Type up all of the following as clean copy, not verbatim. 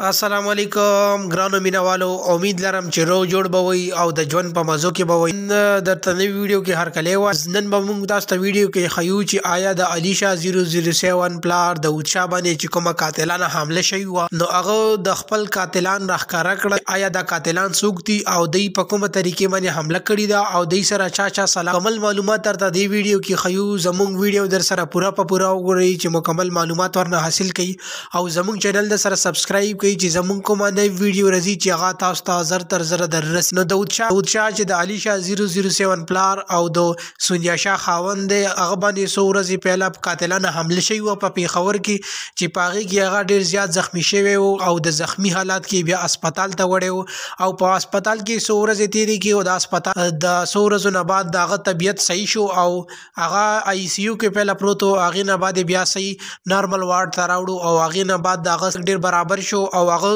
السلام علیکم ګرانو مینوالو، امید لرم چې روغ جوړ به وئ او د ژوند په مزو کې به وئ. درته نوې ویډیو کې هرکلی وایم. نن به موږ تاسو ته ویډیو کې ښیو چې آیا د علي شاه 007 پلار داود شاه باندې چې کومه قاتلانه حمله شوې وه، نو هغه د خپل قاتلان راښکاره کړه. آیا دا قاتلان څوک دي او دوی په کومه طریقې باندې حمله کړې ده او دوی سره چا چا سلا، مکمل معلومات درته دې ویډیو کې ښیو. زموږ ویډیو در سره پوره په پوره وګورئ چې مکمل معلومات ورنه حاصل کړئ او زموږ چینل در سره سبسکرایب کړئ چې زموږ کومه نوې ویډیو راځي چې هغه تاسو ته زر تر زره دررسي. نو داود شاه چې د علي شاه 007 پلار او د سونیا شاه خاوند دی، هغه باندې څو ورځې پهله قاتلانه حمله شوې وه په پېښور کې، چې په هغې کې هغه ډېر زیات زخمی شوی و او د زخمی حالات کې بیا هسپتال ته وړی و او په هسپتال کې څو ورځې تېرې کړې او د هسپتال د څو ورځو نه بعد د هغه طبیعت صحیح شو او هغه آی سي یو کې پهله پروت و. هغې نه بعد یې بیا صحیح نارمل وارډ ته راوړو او هغې نه بعد د هغه ډېر برابر شو او هغه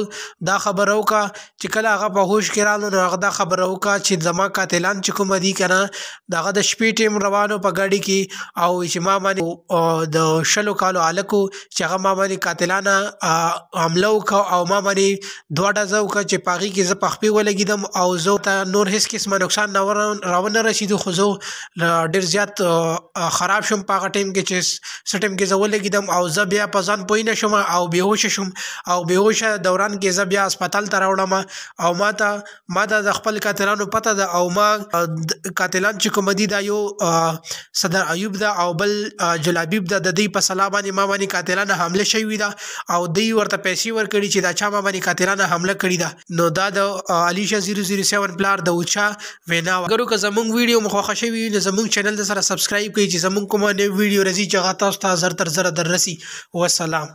دا خبره وکړه چې کله هغه په هوش کې رالو، نو هغه دا خبره وکړه چې زما قاتلان چې کومه دي که نه، د هغه د شپې ټیم روانو په ګاډي کې او چې ما باندې د 20 کالو هلک و چې هغه ما باندې قاتلانه حمله وکړه او ما باندې دوه ډزه وکړه چې په هغې کې زه په خپې ولګېدم او زه ته نور هېڅ قسمه نقصان نه راونه رسېدو، خو زه ډېر زیات خراب شوم په هغه ټایم کې چې څه ټایم کې زه ولګېدم او زه بیا په ځان پوه نه شوم او بېهوشه شوم او بېهوشه دوران کې زه بیا هسپتال ته راوړم او ما ته د خپل قاتلانو پته ده او ما قاتلان چې کوم دي، دا یو صدر ایوب ده او بل جلابیب ده، د دوی په سلا باندې ما باندې قاتلانه حمله شوې ده او دوی ورته پیسې ورکړي چې دا چا ما باندې قاتلانه حمله کړې ده. نو دا د علي شاه 007 پلار داود شاه وینا وه. ګرو که زمونږ ویډیو مو خوښه شوې، نو زمونږ چینل د سره سبسکرایب کړئ چې زمونږ کومه نوې ویډیو راځي چې هغه تاسو ته زر تر زره دررسي. وسلام.